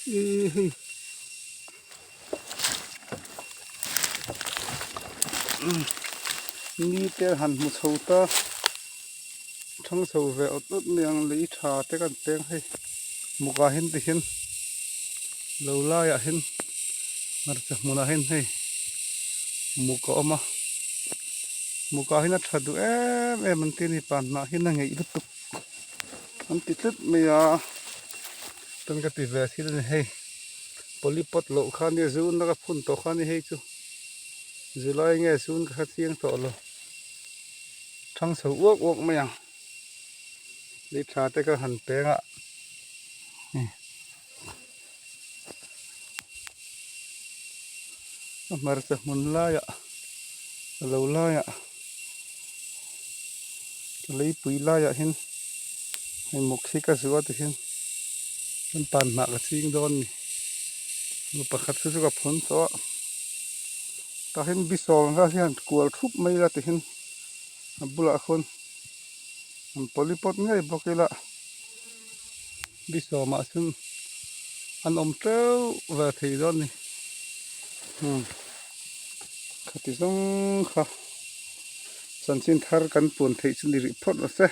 Ih hei ni te han hmu chho ta thang chho ve awt awt mai ang lei tha te kan peng hei mukah hian ti hian lo laiah hian hmarcha hmunah hian hei muk a awm a mukah hian a tha duh em em an ti a ni panhnah hian a ngeih lutuk an ti tlat mai a chuan ka ti ve thil a ni hei polypot loh kha nia zun a ka phun tawh kha a ni hei chu zulai nge zun ka hre chiang tawh lo thang chho uak uak mai ang lei tha te ka han peng a a hmarcha hmun laiah a lo laiah leipui laiah hian hei muk hi ka zuah ti hian kan tan hnah ka ching dawn a ni nu pakhat chu chu ka phun tawh a tah hian bisawl ang vel hian kual thup mai ila ti hian a bulah khawn an polypot ngei bawk ila bisawmah chuan an awm teuh ve thei dawn a ni umm khati zawng kha chanchin thar kan puan theih chu ni rih phawt rawh se.